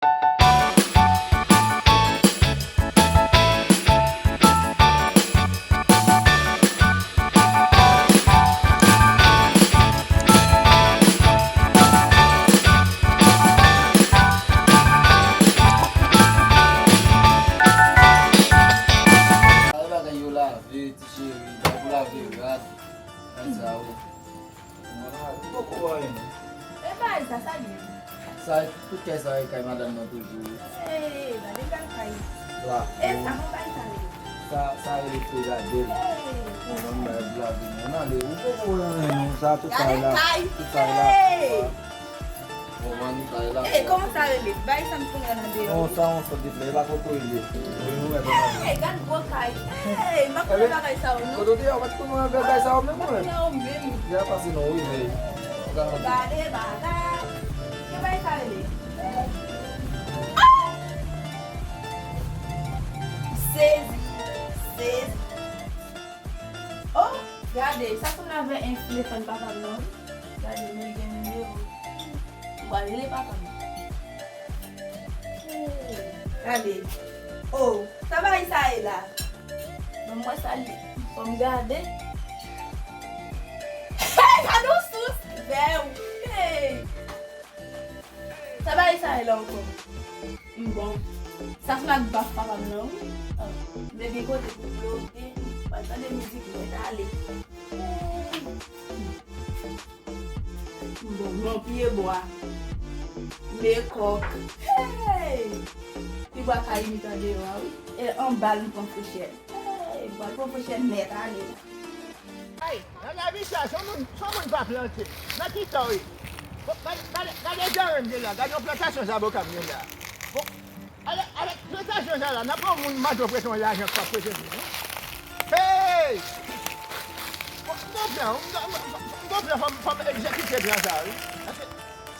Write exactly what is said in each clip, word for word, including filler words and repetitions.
Ay, bagay yo lave, ti cheri, bagay pou lave rad. Bagay sa yo. Mwen la, m poko wè anyen non. E bagay sa, sa li ye? Sa, tout kay sa e kay madanm nan toujou. Ey, gade kay kay. La. E sa, bon, bagay sa li ye? Sa, sa rele fre gade l. Ey. Bon, mwen bay la vini. Mwen ale, m poko wè anyen non. Sa tout kay la. Gade kay. Tout kay la. Ey. Bon, mwen ni kay la. Ey, kòman sa rele? Bagay sa m konnen nan deyò. Non, sa yon sòt de flè, e pa kokoye li ye. Wi, nou mèt ann ale. Ey, gad gwo kay. Ey, m ap pran bagay sa yo non. Kote w te ye, ou pa t konn wè bèl bagay sa yo menm, mwen. M ap pran yo menm. Deja pase non, wi, men. Gade bagay. Ki bagay sa rele? Ah! Sezi, sezi. Oh, gade, sa sanble avè yon telefòn papa m nan, wi. Gade, men gen nimewo. M pral rele papa m. Gade. Oh, sa bagay sa ye la? Ban m wè sa li. Fò m gade. Hey, gade yon sous! Vèw! Hey! Sa bagay sa ye la ankò? M bon. Sa sanble ak baf papa m nan, wi. Ah, m te gen kote pou m bloke, m pral tande mizik, mwen t ale. M bon, m yon pye bwa. M e kòk. Hey! Pye bwa ka imite andeyò a, wi. E anba l m pran frechè. Hey! M pral pran frechè nèt ale la. Ay, nan lavi sa, se yon moun, se yon moun pa plante. Nan ki tan w ye? Bon, gade, gade, gade jan m gen la, gade yon plantasyon zaboka m gen la. Bon, avèk, avèk plantasyon sa la, n ap wè yon moun mande w prete yon lajan k ap prete vin, wi. Hey! Bon, m gon plan, m gon, m gon, m gon plan, fò m, fò m egzekite plan sa, wi. Paske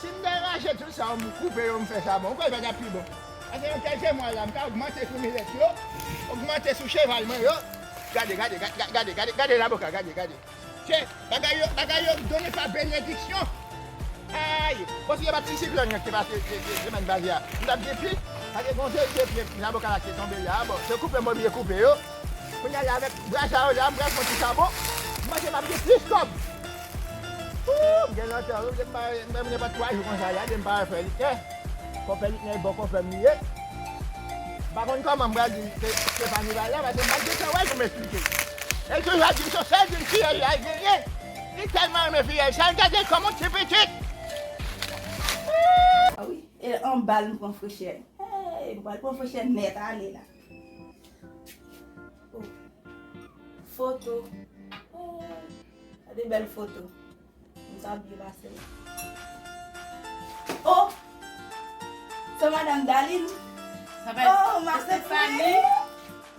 si m ta rache tout sa, m koupe yo, m fè sa bon, ou kwè l pa t ap pi bon? Paske nan kèlke mwa la, m ka ogmante sou milèt yo, ogmante sou cheval mwen yo. Gade, gade, gade, gade, gade, gade, gade laboka, gade, gade. Se bagay yo, bagay yo donnen pa benediksyon. Ay, bon, si se pa t ti siklòn nan ki te pase, te, te, te mèt pase a, m t ap gen plis. Paske gon serye pye laboka la ki te tonbe la, bon, se koupe m oblije koupe yo. Kounye a la, avèk bra sa yo la, m pral fè yon ti chabon. M panse m ap gen plis kòb. Ooh, m gen lontan, wi, m pa, m pa, m pa twa jou konsa la, depi m pa wè Frè Liknè. Konpè Liknè, bon konpè m li ye. M pa konn kòman m pral di se, se pa nou la, paske m pa t gen tan wè l pou m esplike l. E l toujou ap di m se sèl di m fiyèl la l genyen. Li tèlman renmen fiyèl sa, l gade l kòm yon ti pitit. Ah wi, e anba l m pran frechè. Hey, m pral pran frechè nèt ale la. Oh. Foto. Oh. Gade bèl foto. M ta byen pase la. Oh! Se madanm Darline. Sa va, oh, ma Stephanie.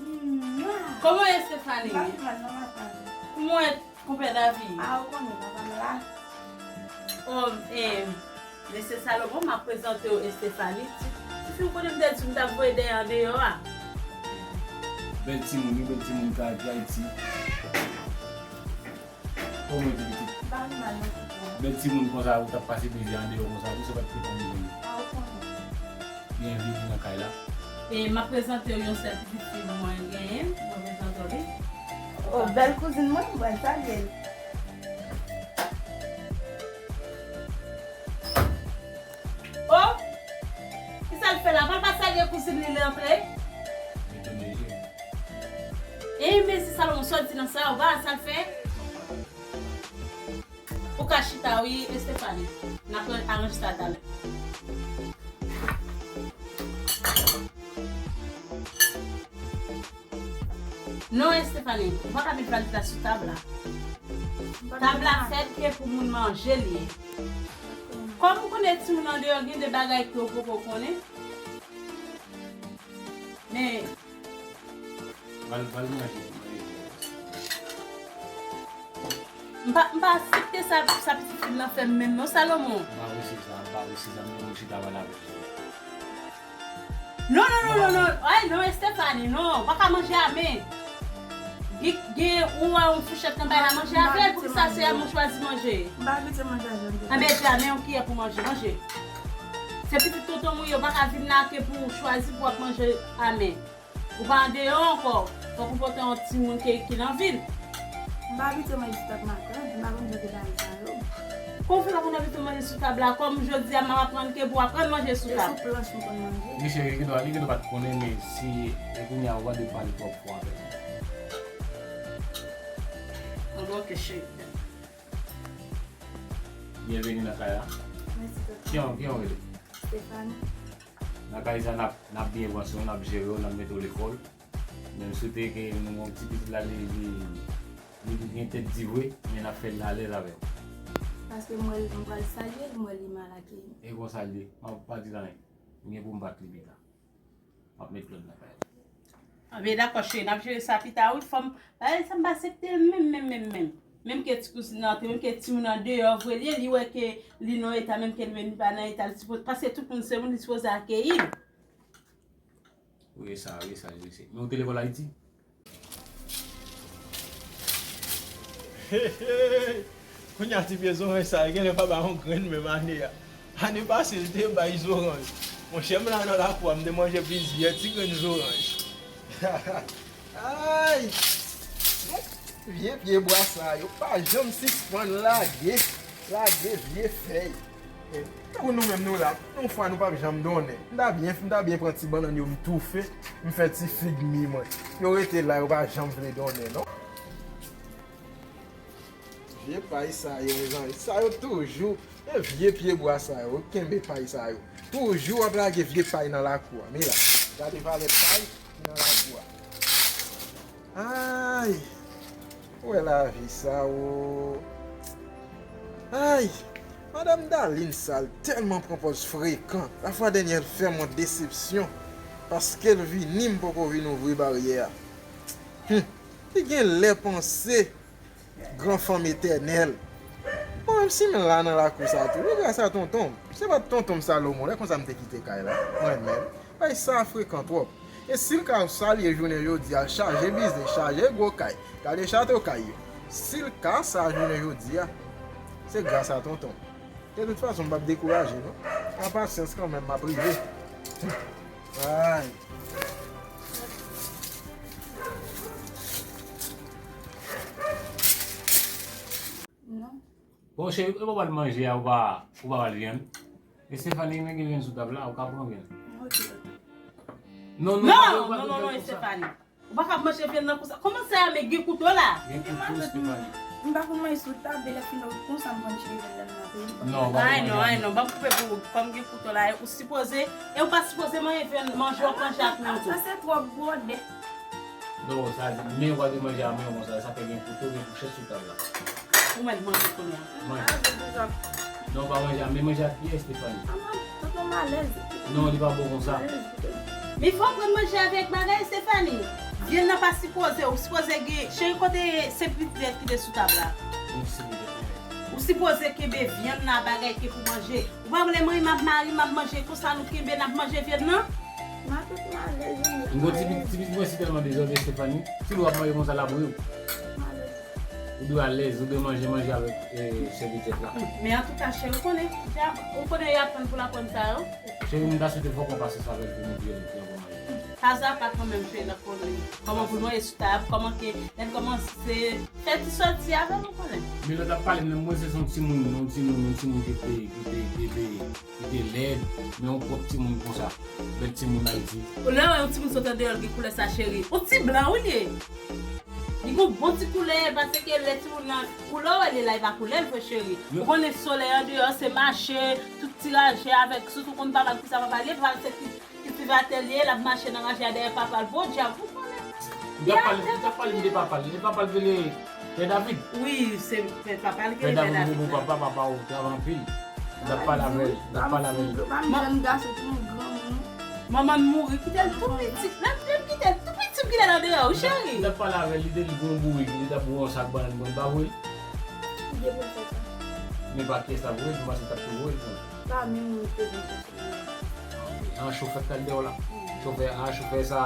Mwa. Kòman w ye, Stephanie? M pa pi mal non, ma Stephanie. Kòman w ye, konpè David? Ah, ou konnen, papa m la. Oh, eh, mesye Salomon, m ap prezante w Stephanie. Ti, ti fi w konnen m te di w m t ap voye dèyè andeyò a. Bèl timoun, wi, bèl timoun, k al Ayiti. Kòman w ye, pitit? M pa pi mal non, papa. Bèl timoun konsa, ou t ap pase plezi andeyò konsa, tou se pa t te konn vini. Ah, ou konnen. Byenvini nan kay la. E m ap prezante w yon sèl pitit fi mwen genyen, mwen prezante w li. Oh, bèl kouzin mwen, mwen salye l. Oh! Kisa l fè la? Pral pa salye kouzin li, li antre? Li tounen je. E mesye Salomon, sa w di nan sa, ou pa sa l fè? Ou ka chita, wi, Estefani. N ap aranje sa talè. Non, Estefani, ou pa ka met valis la sou tab la. Tab la fèt ke pou moun manje li ye. Kòm ou konnen timoun andeyò gen de bagay ke ou poko konnen. Men, Al, al manje, manje. M pa, m pa aksepte sa, sa pitit fi m nan fè m menm non, Salomon. M pa resi sa, m pa resi sa, m gen moun chita pale avè l. Non, non, non, non, non. Ay, non, Estefani, non. Ou pa ka manje a men. Gen, gen, ou wè yon fouchèt nan bay la, manje avè l, poukisa se a mwen chwazi manje? M pa abitye manje avè l. Anben, di a men yon kiyè pou manje, manje. Se pitit tonton mwen, yo pa ka vin lage pou w chwazi pou w ap manje a men. Ou pa andeyò ankò. Fòk ou pote yon timoun ki, ki nan vil. M pa abitye manje sou tab maten, m pa konn jan de bagay sa yo. Kòman w fè pa konn abitye manje sou tab la? Kòm jodi a, m ap aprann ke pou w aprann manje sou tab. Se sou planch m konn manje. Wi, cheri, li gendwa, li gendwa pa t konnen, men si, e kounye a, ou pa dwe pale twòp fò avè l. Anben, oke, cheri. Byenveni nan kay la. Mèsi, tonton. Kijan, kijan w rele? Stephanie. Nan kay sa, n ap, n ap byen pran swen w, n ap jere w, n ap mete w lekòl. Men m swete ke nou gen yon ti pitit la, li, li, li gen tèt di vre, men n ap fè l alèz avè w. Paske m wè l, m pral salye l, m wè li mal akeyi. E konsa l ye, m ap pa di l anyen. M gen pou m bat li pita. M ap met lòd nan kay la. Anben, dakò, cheri, n ap jere sa pita, wi, fò m, bagay sa m pa aksepte l menm, menm, menm, menm. Menm ke ti kouzin nan, menm ke timoun nan deyò, vre l ye, li wè ke li nan eta, menm ke li menm li pa nan eta, li sipoze, paske tout moun se moun, li sipoze akeyi l. Wi, sa, wi, sa, wi, se. Men ou te lekòl Ayiti? Kounye a ti pye zoranj sa, genlè pa bay yon grenn menm ane a. Ane pase, l te bay zoranj. Monchè, m la nan lakou a, m te manje plizyè ti grenn zoranj. Ay! Vye pye bwa sa yo pa janm sispann lage, lage vye fèy. Tankou nou menm nou la, yon fwa nou p ap janm donnen. M ta byen, m ta byen pran ti bannann yo, m toufe, m fè ti fig mi mwen. Yo rete la, yo pa janm vle donnen, non. Vye pay sa yo, mezanmi. Sa yo toujou, e vye pye bwa sa yo, kenbe pay sa yo. Toujou ap lage vye pay nan lakou a. Men la, gade valè pay ki nan lakou a. Ay! Ou wè lavi sa, o. Ay! Madanm Darline sa, l tèlman pran pòz frekan. Lafwa dènyè, l fè m yon desepsyon. Paske l vini, m poko vin ouvri baryè a. Hum! Li gen lè panse gran fanm etènèl. Mwen menm, si m la nan lakou sa tou, se gras a tonton m. Se pa t tonton m Salomon, lè konsa m te kite kay la. Mwen menm. Bay sa frekan twòp. E si l ka salye jounen jodi a, l chaje biznis, chaje gwo kay, gade chato kay yo. Si l ka sa jounen jodi a, se gras a tonton m. De tout fason, m p ap dekouraje, non. Pran pasyans kanmenm, m ap rive. Ay. Non. Bon, cheri, e pa pral manje a, ou pa, ou pa pral vyann. E Stephanie, men gen vyann sou tab la, ou ka pran vyann. Ok. Non, non, non, non, non, Stephanie. Ou pa ka manje vyann nan konsa. Kòman sa, men gen kouto la? Gen kouto, Stephanie. M pa konn manje sou tab, e lè fini konsa, m konn tire vyann nan peyi. Non, ay non, ay non, ban m koupe pou ou. Kòm gen kouto la, ou sipoze, e ou pa sipoze manje vyann, manje w ap manje ak men tou. Sa se twòp bwòdè. Non, sa di, men w al manje a men w konsa, sa fè gen kouto, gen fouchèt sou tab la. Ou mèt manje kounye a. Manje. Non, pa manje a men, manje ak kiyè, Stephanie. Tonton m alèz. Non, li pa bon konsa. Men fò w aprann manje avèk bagay, Stephanie. Vyann nan pa sipoze, ou sipoze gen, cheri, kote se pipitèt ki te sou tab la? Ou sipoze kenbe vyann nan bagay ke pou manje. Ou pa vle mwen, m ap mari, m ap manje konsa, nou kenbe, n ap manje vyann nan. Matant m alèz, wi. M gon ti, ti pitit mwen si tèlman dezòde, Stephanie. Si w ap manje konsa, l ap ri w. M alèz. Ou dwe alèz, ou dwe manje, manje avèk, eh, sèvitèt la. Men antouka, cheri, ou konnen, ou konnen y aprann pou l aprann sa yo. Cheri, m ta swete fòk w pasyans avè l pou montre l ki yon bon mari. Kaza pa kanmenm fè nan konnen kòman pou nou estab, kòman ke lè n kòmanse fè ti sòti avè l, ou konnen. Men lè w t ap pale m nan, mwen se yon timoun, yon timoun, yon timoun ki te, ki te, ki te, ki te lèd, men yon pwòp timoun konsa. Bèl timoun Ayiti. Ou lè w wè yon timoun sot andeyò, l gen koulè sa, cheri. Yon ti blan, wi, li ye. Li gon bon ti koulè, paske lè timoun nan, ou lè w wè li la, e pa koulè l vre, cheri. Ou konnen solèy andeyò, se mache, tout ti raje avèk, sitou konn papa l, kisa papa l ye, papa l se ki kiltivatè li ye, l ap mache nan raje a dèyè papa l, podyab, ou konnen. Ou t ap pale, ou t ap pale m de papa l. E papa l rele Pè David? Wi, se pè papa l ki rele Pè David. Pè David, bon papa, papa ou travay anpil. Ou t ap pale avè l, ou t ap pale avè l. Pa m jèn gason, pou yon granmoun. Manman l mouri, kite l tou piti. Lè m kite l tou piti, m kite l andeyò, wi, cheri. Ou t ap pale avè l, li te di gon bourik, li t ap voye yon sak bannann pou mwen, pa vre? Li te pou l fè sa. Men pa kiyès t ap voye l, pou m pase t ap tou voye l pou mwen. Pa menm moun ki te vin chèche mwen. An chofè k t al dèyè w la. Chofè a, chofè sa,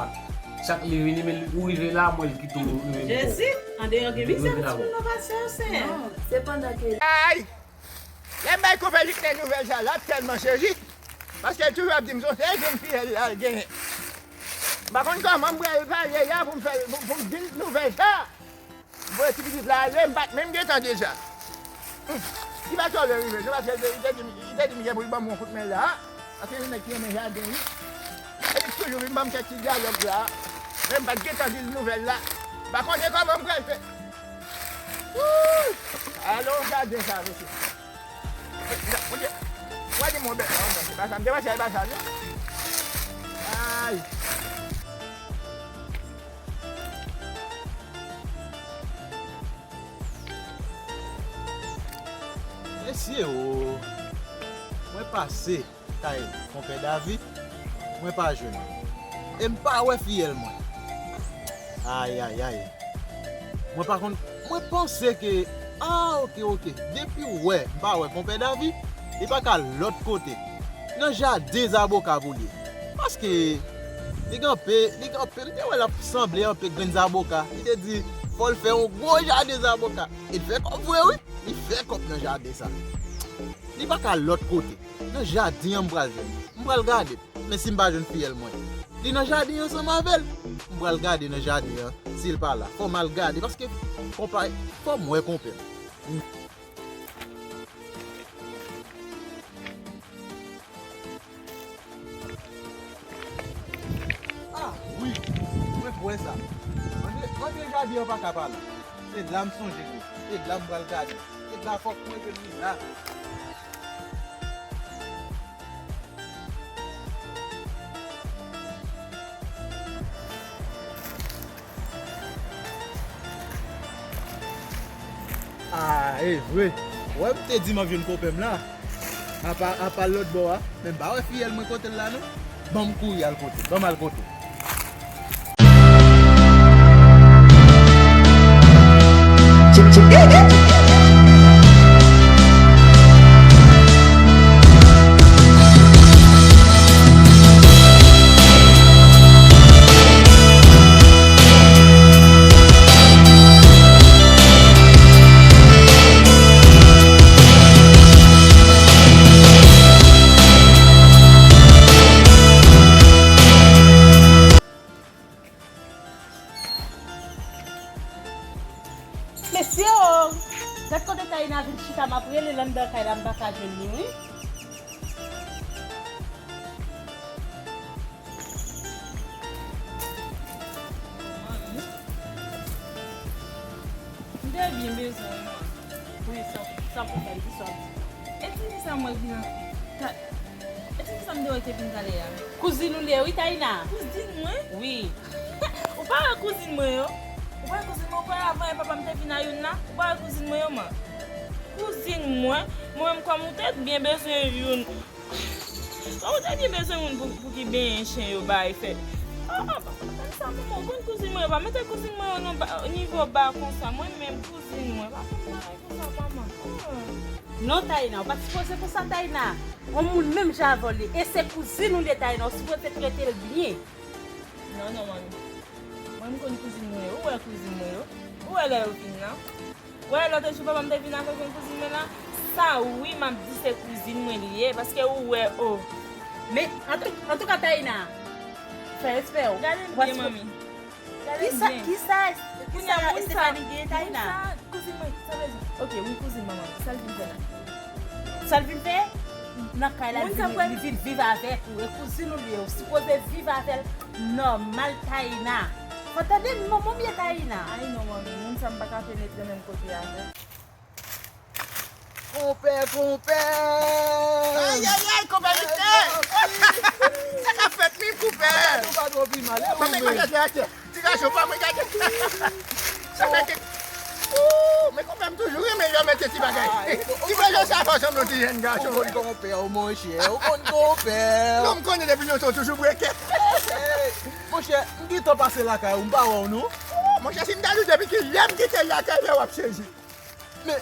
chak li vini, men ou rive la, mwen l kite ou rive. Jezi, andeyò gen mizè pou timoun nan pase yo, Senyè. Non, se pandan ke... Ay! Lè m bay konpè Jik Lè nouvèl sa, l ap tèlman sezi. Paske l toujou ap di m se yon sèl jenn fiyèl la l genyen. M pa konn kòman m pral pale la pou m fè, pou, pou m di l nouvèl sa. M voye ti pitit la ale, m pa t menm gentan di l sa. Hum, li pa twò lwen rive, se paske li te di m, li te di m gen pou l ban m yon kout men la. Paske se nèg ki renmen jaden, wi. E li toujou vin ban m kèk ti dyalòg la. Men m pa t gentan di l nouvèl la. M pa konnen kòman m pral fè. Wouy! Alon jaden sa, mesye. Monchè, w a di mwen bèt la, se pa sa. M te panse se pa sa, non. Ay! Mesye o, mwen pase kay konpè David, mwen pa jwenn li. E m pa wè fiyèl mwen. Ayayay. Mwen pa konn, mwen panse ke, ah, oke, oke. Depi w wè, m pa wè konpè David, li pa ka lòt kote. Nan jaden zaboka pou li. Paske li kanpe, li kanpe, m te wè l ap sanble anpe grenn zaboka. Li te di, fò l fè yon gwo jaden zaboka. E l fè kòb vre, wi. Li fè kòb nan jaden sa. Li pa ka lòt kote. Nan jaden an m pral jwenn li. M pral gade. Men si m pa jwenn fiyèl mwen. Li nan jaden an ansanm avè l. M pral gade nan jaden an. Si l pa la. Fò m al gade. Paske konpa, fò m wè konpè m. Ah, wi, mwen kwè sa. Antre, antre jaden an pa ka pa la. Se la m sonje li. Se la m pral gade. Se la fòk mwen jwenn li la. Ah, e vre. Wè, m te di m ap jwenn konpè m la. Apa, apa lòt bò a. Men m pa wè fiyèl mwen kote l la, non. Ban m kouri al kote l. Ban m al kote l. Mesye o! Gad kote Taina vin chita, m ap rele l anndan kay la, m pa ka jwenn li, wi. Manmi, m te byen bezwen w, man. Wi, sa, sa pou fè l, ki sa w di? E ti fi sa m wè ki nan, ta, e ti fi sa m te wè ki te vin talè a. Kouzin ou li ye, wi, Taina. Kouzin mwen? Wi. Ou pa wè kouzin mwen yo? Ou pa wè kouzin mwen? Ou pa wè avan yè papa m te vin a youn la? Ou pa wè kouzin mwen yo, man? Kouzin mwen? Mwen menm, kòm ou te byen bezwen youn. Kòm ou te byen bezwen youn pou, pou ki benyen chen yo bay fè. Ah, ah, pa, pa, pa, sa, manman, ou konn kouzin mwen yo, pa mete kouzin mwen yo nan ba, nivo ba konsa. Mwen menm, kouzin mwen, pa fè m bagay konsa, manman. Ah. Non, Taina, ou pa t sipoze konsa, Taina. Yon moun menm jan avè w li ye. E se kouzin ou li ye, Taina. Ou sipoze trete l byen. Non, non, manmi. Mwen, m konn kouzin mwen yo. Ou wè kouzin mwen yo? Ou wè lè yo vin nan? Ou wè lòt jou papa m te vin avèk yon kouzin mwen la? Sa wi, m ap di se kouzin mwen li ye, paske ou wè, o. Men, antou, antouka, Taina, fè respè w. Gade l byen, manmi. Kisa, kisa, kisa Estefani gen, Taina? Kouzin mwen, sa vle di, oke, wi, kouzin manman, sa l vin fè la? Sa l vin fè? Nan kay la, li vin, li vin viv avèk ou. E kouzin ou li ye, ou sipoze viv avè l nòmal, Taina. Fò tande manman m ye, Taina. Ay non, manmi, moun sa m pa ka penetre menm kote avè l. Konpè, konpè! Ayayay, konpè Michel! Sa k ap fèt menm, konpè? Nou pa twò pi mal, e ou menm? Ti gason pa mwen gade. Sa fè ke, ooh, men konpè m toujou renmen lè w mete ti bagay. Ti bagay sa fè w sanble yon ti jèn gason. Ou konn konpè w, monchè, ou konn konpè w. Non, m konnen depi lontan w toujou breke. Monchè, m gentan pase lakay ou, m pa wè w non. Monchè, si m ta di w depi ki lè m kite lakay la, w ap sezi. Men,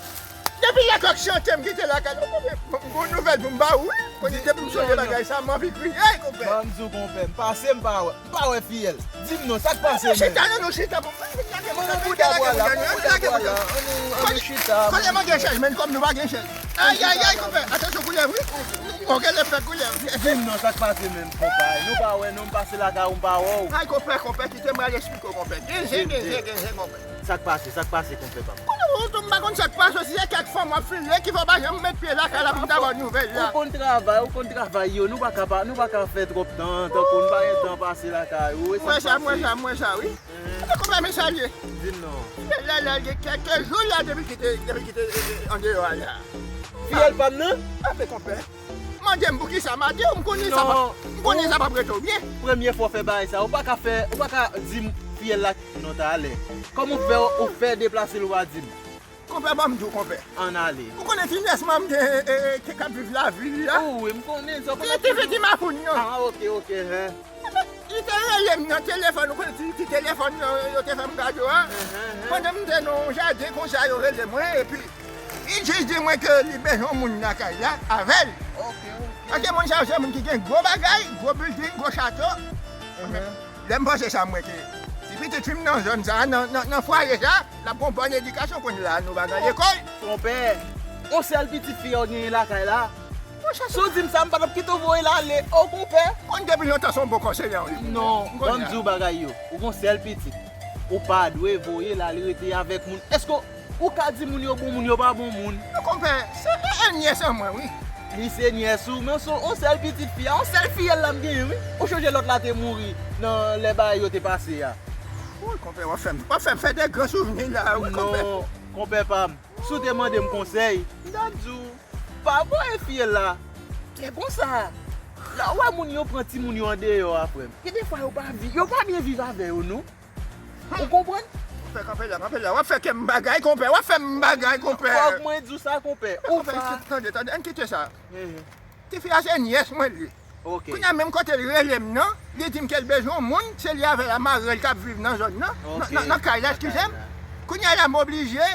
depi lè kòk chante, m kite lakay la, konpè, m gon nouvèl pou m ba ou, wi. Kounye depi m sonje bagay sa, m anvi kriye, konpè. Ban m di w, konpè, m pase, m pa wè, m pa wè fiyèl. Di m non, sa k pase menm? Chita non, nou chita pou m. Mwen, mwen bouda bwa la, mwen bouda bwa la. Ann nou, ann nou chita. Kote mwen gen chèz, men kòm nou pa gen chèz. Ayayay, konpè, atansyon koulèv, wi. Bon, gade fè koulè. Di m non, sa k pase menm, konpè? Nou pa wè non, m pase lakay ou, m pa wè w. Ay, konpè, konpè, kite m al eksplike w, konpè. Gen zen, gen zen, gen zen, konpè. Sa k pase, sa k pase, konpè pa m? Konnen ou tou, m pa konn sa k pase, si se kèk fanm w ap file, ki fè w pa janm met pye lakay la pou m ta ba w nouvèl la. Ou konn travay, ou konn travay yo, nou pa ka pa, nou pa ka fè twòp tan, tankou nou pa gen tan pase lakay ou. Mwen sa, mwen sa, mwen sa, wi. Konpè, men sa l ye. Di m non. Lè, lè, lè, gen kèk jou la depi kite, depi kite andeyò a la. Fiyèl pa m nan? Ape, konpè. Mande m poukisa m ate w, m konnen sa p ap, m konnen sa p ap rete w byen. Premye fwa w fè bagay sa, ou pa ka fè, ou pa ka di m fiyèl la non talè. Kòman w fè, ou fè deplase l ou pa di m? Konpè, ban m di w, konpè. Ann ale. Ou konnen ti nès mwen m gen, e, e, e, k ap viv lavi li a? Wi, m konnen, sa w konnen. Ti, ti pitit makoun nan. Ah, ok, ok, hen. Li te rele m nan telefòn, ou konnen ti, ti telefòn yo, yo te fè m kado a? Pandan m te nan yon jaden konsa, yo rele mwen, epi li jis di mwen ke li bezwen yon moun lakay la avè l. Paske moun sa yo se moun ki gen gwo bagay, gwo bilding, gwo chato. Lè m panse sa, m wè ke si pitit fi m nan zòn sa a, nan, nan, nan fwaye sa a, l ap gen yon bòn edikasyon kounye la a, nou pa nan lekòl. Konpè, yon sèl pitit fi a w genyen lakay la? Si w di m sa, m pa t ap kite w voye l ale, o konpè. Konn depi lontan se yon bon konseye w ye. Non, ban m di w bagay yo. Ou gen yon sèl pitit. Ou pa dwe voye l ale rete avèk moun. Èske ou ka di moun yo bon moun, yo pa bon moun? Non, konpè, se e, e nyès an mwen, wi. Li se nyès ou, men se yon sèl pitit fi a, yon sèl fiyèl la m genyen, wi. Ou chonje lòt la te mouri nan lè bagay yo te pase a? Wi, konpè, w ap fè m, w ap fè m fè de gran souvni la, wi, konpè. Non, konpè pa m. Si w te mande m konsèy, m t ap di w, pa voye fiyèl la. Se konsa. Lè w wè moun yo pran timoun yo andeyò a, frè m, gen defwa yo pa vi-, yo pa byen viv avè yo, non. Ou konprann? Konpè, kanpe la, kanpe la. W ap fè kè m bagay, konpè. W ap fè m bagay, konpè. Fòk mwen di w sa, konpè. Ou pa. Tande, tande, ann kite sa. Tifi a se nyès mwen li ye. Kounye a menm kote l rele m nan, li di m ke l bezwen yon moun, se li avè l a mari l k ap viv nan zòn nan, nan, nan kay la, eskize m. Kounye a la m oblije,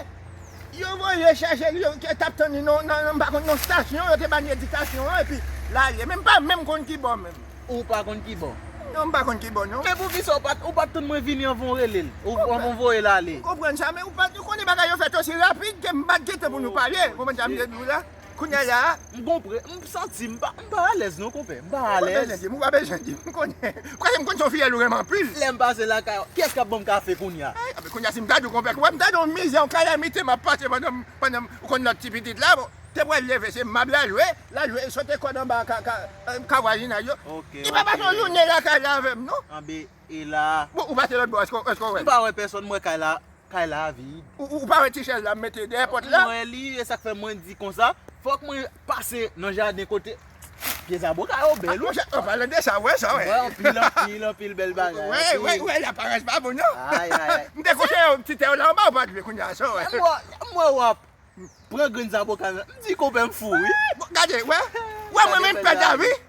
yo voye chèche l, yo te ap tann li nan, nan, nan, m pa konn, nan stasyon, yo te ba n edikasyon an, epi l ale. Men m pa menm konn ki bò menm. Ou pa konn ki bò? Non, m pa konn ki bò non. Men poukisa ou pa t, ou pa t tann mwen vini anvan w rele l? Ou, anvan w voye l ale? Ou konprann sa, men ou pa, ou konnen bagay yo fèt osi rapid ke m pa t gen tan pou nou pale. Ou konprann sa m vle di w la? Kounye a la. M konprann, m santi m pa, m pa alèz non, konpè. M pa alèz. Ou pa bezwen di m, ou pa bezwen di m, m konnen. Paske m konn se yon fiyèl ou renmen anpil. Lè m pase lakay ou, kiyès k ap ban m kafe kounye a? Ay, men kounye a si m ta di w, konpè, wè m ta di w mizè, yon kalamite m ap pase pandan m, pandan m, ou konn lòt ti pitit la, bon, te pral leve, se m ap la jwe, la jwe, sote kòd anba ka, ka, ka vwazinaj yo. Li pa pase yon jounen lakay la avè m, non. Anben, e la. Bon, ou pase lòt bò, èske, èske w wè l? M pa wè pèsonn, m wè kay la. Kay la vid. Ou, ou pa wè ti chèz la m mete dèyè pòt la? M wè li, e sa k fè mwen di konsa, fòk mwen pase nan jaden kote pye zaboka yo bèl wi. Monchè, an palan de sa, w wè sa, w wè. M wè anpil, anpil, anpil bèl bagay. Wè, wè, wè, laparans pa bon non. Ay, ay, ay. M te konseye w ti tè w la anba, ou pa t vle kounye a, sa w wè. M wè, m wè w ap pran grenn zaboka nan, m di konpè m fou wi. Bon, gade, wè, wè mwen menm pè David,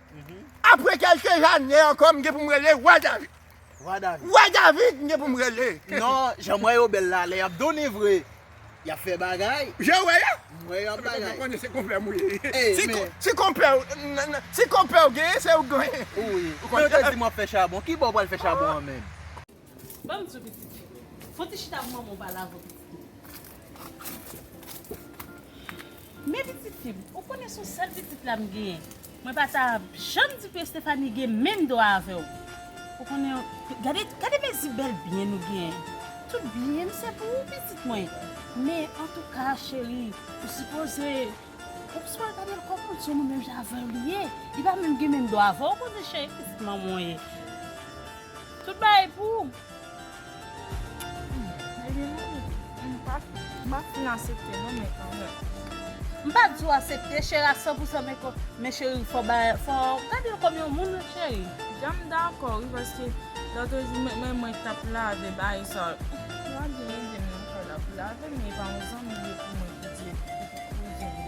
apre kèlke ane ankò, m gen pou m rele wa David. Wa David. Wa David, m gen pou m rele. Non, jan m wè yo bèl la, lè y ap donnen vre, y ap fè bagay. Jan w wè yo? M wè y ap bagay. Mwen konnen se konpè m ou ye. Si, si konpè w, si konpè w genyen, se ou k genyen. Wi. Ou konn. Mwen te di m ap fè chabon. Ki bò w pral fè chabon an menm? Ban m di w pitit fi. Fon ti chita pou manman w pale avè w pitit. Men pitit fi m, ou konnen se yon sèl pitit la m genyen. Mwen pa ta janm di pou Estefani gen menm dwa avè w. Ou konnen, gade, gade mezi bèl byen nou genyen. Tout byen m se pou ou pitit mwen. Men antouka cheri, ou sipoze, ou sipoze gade l kòm yon moun, se yon moun menm jan avè w li ye. Li pa menm gen menm dwa avè w, ou konnen cheri, pitit manman w ye. Tout bagay pou ou. Ebyen, m pa, m pa fin aksepte non, men kanmenm. M pa di w aksepte, cheri, a san pou san, men ko-, men cheri, fò ba, fò gade l kòm yon moun, cheri. Jan m dakò, wi, paske lòt jou, men, men mwen t ap lave bagay sa. Gade, ede m nan kay la pou lave, men e pa yon zanmi li ye pou mwen, pou di, pou kouzin li.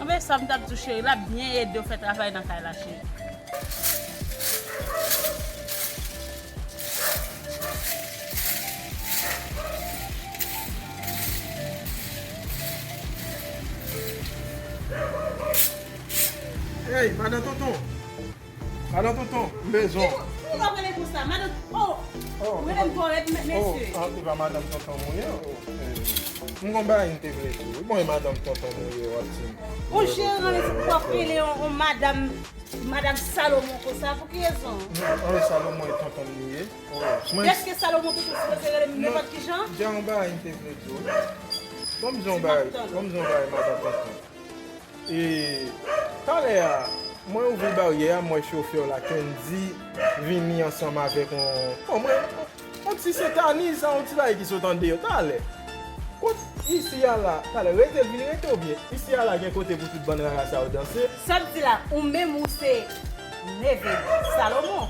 Anben, sa m t ap di w, cheri, l ap byen ede w fè travay nan kay la, cheri. Hey, madan tonton. Madan tonton, m bezwen w. Ou pa rele konsa, madanm. Oh! Ou rele m twò rèd, mesye. Ah, se pa madanm tonton m ou ye? Oh, eh. M gon bagay m te vle di w. Bon, e madanm tonton m ou ye, w ap di m. Yon jeran isit, w ap rele yon, yon madanm, madanm Salomon konsa, pou ki rezon? Non, Salomon e tonton m li ye. Oh, mwen... Dèske Salomon te sipoze rele m nenpòt ki jan? Gen yon bagay m te vle di w. Ban m di yon bagay, ban m di yon bagay, madanm tonton. E, talè a, mwen ouvri baryè a, m wè chofè w la, Kendy, vini ansanm avèk yon, bon, mwen, yon ti sentaniz, sa, yon ti bagay ki sot an deyò, talè. Kot isi a la, talè, rete, vin rete oubyen? Isi a la gen kote pou tout bann rara sa yo danse. Sa w di la, ou menm ou se neve Salomon.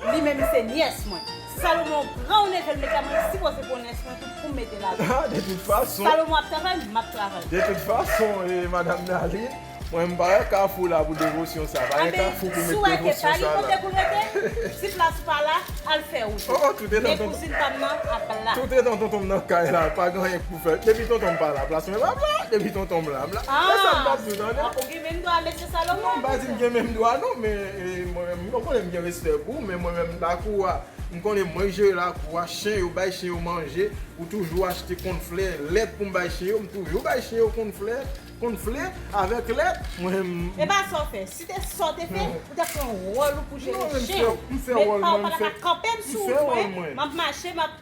Li menm se nyès mwen. Salomon gran ou neve l, men kè mwen sipoze pou nyès mwen tou pou m mete la. Ah, de tout fason. Salomon ap travay, m ap travay. De tout fason, eh, madanm Darline, mwen m pa wè Kafou la pou devosyon sa. Pa gen Kafou pou met devosyon sa la. Anben, si w rete, pa gen kote pou l rete. Si plas ou pa la, al fè wout ou. Oh, oh, tout etan tonton. Men kouzin pa m nan ap la. Tout etan tonton m nan kay la, pa gen anyen pou fè. Depi tonton m pa la, plas mwen pa la. Depi tonton m la, m la. Ah, e sa m t ap di w, tande. Ah, ou gen menm dwa, mesye Salomon. Non, m pa di m gen menm dwa, non, men, eh, mwen menm, ou konnen m gen respè pou ou, men mwen menm, lakou a, m konnen mwen k jere lakou a, chen yo, bay chen yo manje, ou toujou achte kònflè, lèt pou m bay chen yo, m toujou bay chen yo kònflè, kònflè avèk lèt, mwen menm. E pa sa w fè. Si te sa w te fè, ou t ap pran wòl ou pou jere chen yo. Non, men m fè, m fè wòl mwen, m fè, m fè wòl mwen. M ap mache, m ap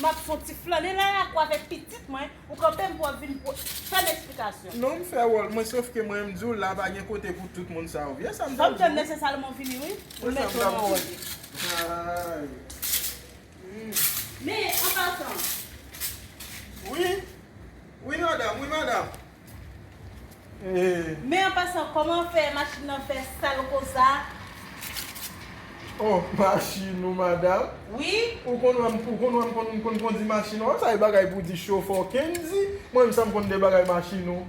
M ap fè yon ti flannen nan lakou avèk pitit mwen, ou kanpe m pou w ap vin pou, fè m esplikasyon. Non, m fè wòl mwen, sòf ke mwen, m di w la, pa gen kote pou tout moun sa yo. Vye sa m t ap di w. Fò m tann lè se Salomon vini, wi, pou l mete w nan wòl li. Ay. Men, an pasan. Wi. Wi, madanm, wi, madanm. Eh. Men an pasan, kòman fè machin nan fè sal konsa? Oh, machin ou, madanm? Wi. Ou konn wè m, ou konn wè m konn, konn kondi machin ou? Sa e bagay pou di chofè Kendy. Mwen menm sa m konn de bagay machin ou.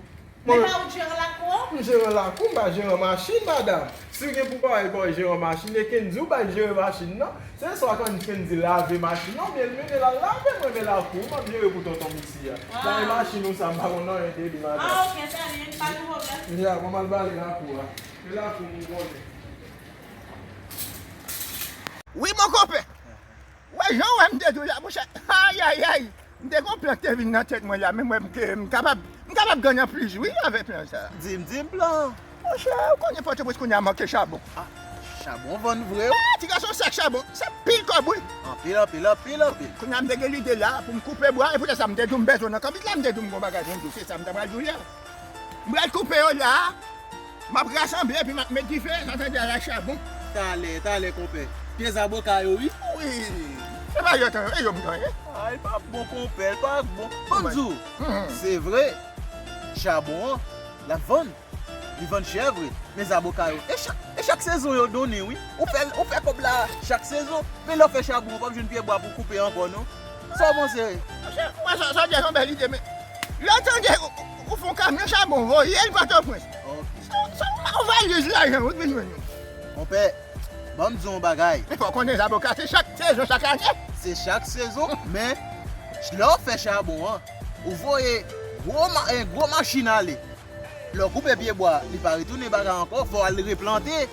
Men pa ou t jeran lakou an? M jeran lakou, m pa jeran machin, madanm. Si w gen pou pale kòw jeran machin, e Kendy ou bay jere machin nan. Se swa Kendy lave machin nan, oubyen l mennen l al lave, mwen men lakou, m ap jere pou tonton m isi a. Ah. Bay machin ou sa, m pa konn anyen de li, madanm. Ah, ok, sa byen, pa gen pwoblèm. Ya, bon, m al bale lakou a. Se lakou m konnen. Wi, mon konpè. Wè, jan w wè m te di w la, monchè. Ayayay. M te gon plan ki te vin nan tèt mwen la, men mwen m te, m kapab, m kapab ganyan plis, wi, avèk plan sa. Di m, di m plan. Monchè, ou konnen Pòtoprens kounye a manke chabon. Ah, chabon vann vre, wi. Ah, ti gason, sak chabon, se pil kòb, wi. Anpil, anpil, anpil, anpil. Kounye a m te gen lide la pou m koupe bwa, e poutèt sa m te di w m bezwen nan kanbit la, m te di w m gon bagay pou m di w, se sa m ta pral di w la. M pral koupe yo la, m ap rasanble epi m ap met dife, sa tande a la chabon. Talè, talè, konpè. Pye zaboka yo, wi. Wi. Se pa yo tan, e yo m tan, e. Ah, li pa bon, konpè, li pa bon. Ban m di w, se vre, chabon an, l ap vann. Li vann chè vre, men zaboka yo, e chak, e chak sezon yo donnen, wi. Ou fè, ou fè kòb la chak sezon, men lè w fè chabon, ou p ap jwenn pye bwa pou koupe ankò, non. Sa w panse? Monchè, ou wè sa, sa w di a se yon bèl ide, men lè w tande ou, ou, ou fè yon kamyon chabon voye l Pòtoprens. Ok. Se, se yon valiz lajan wi k vin jwenn ou. Monpè, ban m di w yon bagay. Men fò w konnen zaboka se chak sezon, chak ane. Se chak sezon, men lè w fè chabon an, ou voye gwo ma-, eh, gwo machin ale. Lè w koupe pyebwa, li pa retounen bagay ankò, fò w al replante.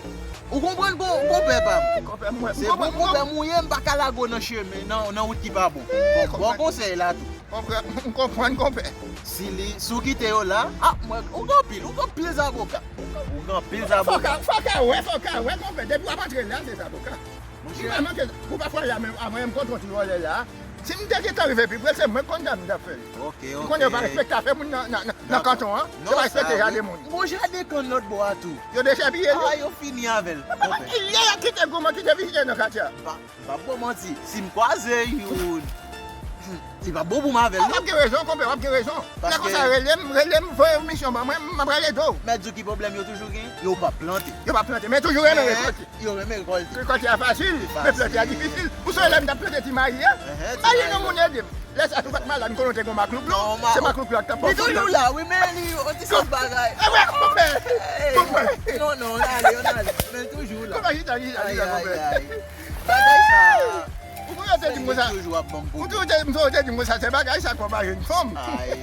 Ou konprann, kon-, konpè pa m? Konpè mwen, se pou konpè, konpè mouye, m pa ka lage w nan chemen, nan, nan wout ki pa bon. Bon, bon konsèy la tou. Konpè, m konprann, konpè. Si li, si w kite yo la, ah, mwen, ou gen anpil, ou gen anpil zaboka. Ou gen anpil zaboka. Fò ka, fò ka wè, fò ka wè, konpè. Depi w ap antre la, se zaboka. Monchè. Li pa manke, ou pa fè la, men avan m kontre yon ti vòlè la. Si m te gentan rive pi pre, se mwen k konn sa m t ap fè. Ok, ok. M konnen yo pa respekte afè moun nan, nan, nan, nan kanton an. Yo pa respekte jaden moun. Gon jaden kann lòt bò a tou. Yo dechèpiye l. Ah, yo fini avè l. Lè y ap kite goumen ki te vizite nan katye a. M pa, m p ap ba w manti. Si m kwaze youn, li p ap bon pou m avè l, non. W ap gen rezon, konpè, w ap gen rezon. Lè konsa, rele m, rele m, voye yon misyon ban mwen, m ap rele tou. Mèt di w ki pwoblèm yo toujou gen? Yo p ap plante. Yo p ap plante, men toujou renmen rekòlte. Yo renmen rekòlte. Rekòlte a fasil, men plante a difisil. Ou sonje lè m t ap plante ti mayi a? Mayi nan moun ede m. Lè sa tou pa t malad, m konnen w te gon maklouk, non? Se maklouk la k t ap ba w fòs la. Li toujou la, wi, men li yon ti sòt bagay. E vre, konpè. Konpè. Non, non, ann ale, ann ale. Men l toujou la. Konpè, chita, chita, chita, konpè. Bagay sa. Ou toujou te di m konsa. Ou toujou te di m konsa, se bagay sa, konpè, jèn fanm. Ay.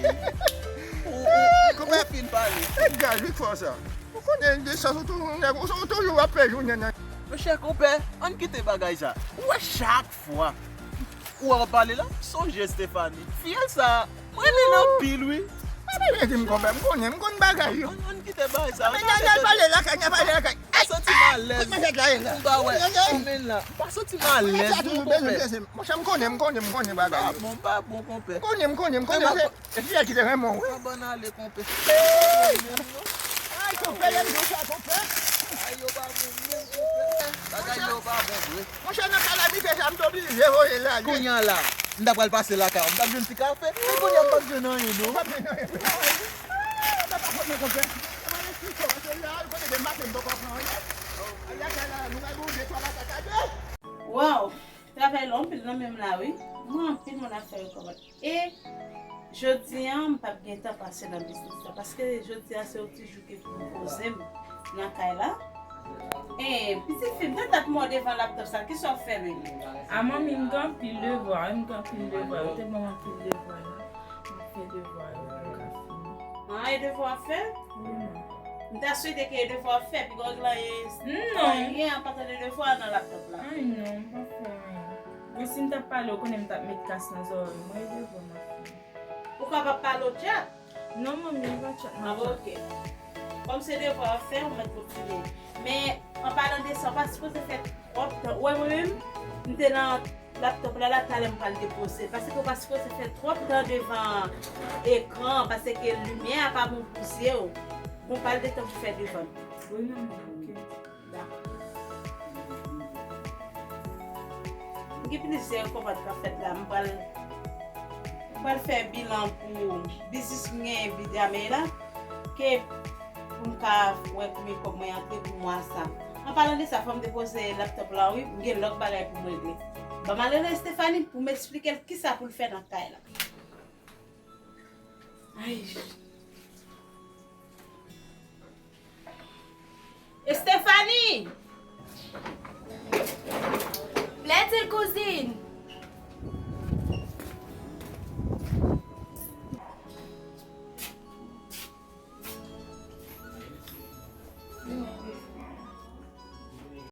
Ou, ou, ou fin pale. Gaz, wi, k fè w sa. Ou konnen de sa, ou toujou, ou toujou ap fè jounen nan. Monchè konpè, ann kite bagay sa. Ou wè chak fwa ou wè w pale la, sonje Stephanie. Fiyèl sa, mwen renmen l anpil wi. Pa bezwen di m konpè, m konnen, m konn bagay yo. Ann, ann kite bagay sa. Men n al pale lakay, n al pale lakay. Pa santi m alèz. Kote manzèt la ye la? M pa wè. Anmenn la. M pa santi m alèz non konpè. Monchè, m konnen, m konnen, m konnen bagay yo. M pa bon, m pa bon konpè. M konnen, m konnen, m konnen. E fiyèl ki te renmen w wi. Pa bann ale konpè. Ay konpè, lè m di w sa konpè. Ay yo pa bon menm konpè. Bagay yo pa bon vre. Monchè nan kalamite sa m t oblije voye l ale. Kounye a la, m ta pral pase lakay ou, m t ap jwenn ti kafe. Men kounye a m p ap jwenn anyen non. M p ap jwenn anyen vre. Ay, m pa konn non konpè. Mwen eksplike w, paske lè al kote de maten m poko pran anyen. Al lakay la, nou pral gon de twa masak a de. Waw, travay la anpil nan men m la wi. Mwen anpil moun ap fè rekòmand. E jodi a, m p ap gen tan pase nan biznis la, paske jodi a se yon ti jou ki pou m poze m nan kay la. E, pitit fi m, tande ap mò devan laptòp sa, kisa w ap fè menm? A manmi, m gen anpil devwa, m gen anpil devwa, yo te ban m anpil devwa la. M ap fè devwa yo pou m ka fini. An, e devwa w ap fè? Wi, manmi. M ta swete ke e devwa w ap fè, piga w gen anyen, anyen an pa tande devwa nan laptòp la. Ay non, m pa fè anyen. Bon, si m t ap pale, w konnen m t ap met kas nan zòrèy mwen, e devwa m ap fè. Ou kapab pale w tchat? Non, manmi, e pa tchat m ap tchat. Ah, ok. Kòm se devwa w ap fè, ou mèt kontinye. Men, an palan de sa, w pa sipoze fè twòp tan. Ou wè mwen menm, m te nan laptòp la, la, talè m pral depoze. Paske ou pa sipoze fè twòp tan devan ekran, paske limyè a pa bon pou zye w. Gon pal de tan pou fè devan. Wi, manmi, ok. Dakò. M gen plizyè kòmand k ap fèt la. M pral, m pral fè bilan pou biznis m genyen Bidjamey la. Ke pou m ka wè konbyen kòb mwen antre pou mwa sa. An palan de sa, fò m depoze laptòp la, wi. M gen lòt bagay pou m regle. Ban m al rele Stephanie pou m eksplike l kisa pou l fè nan kay la. Ay. Stephanie!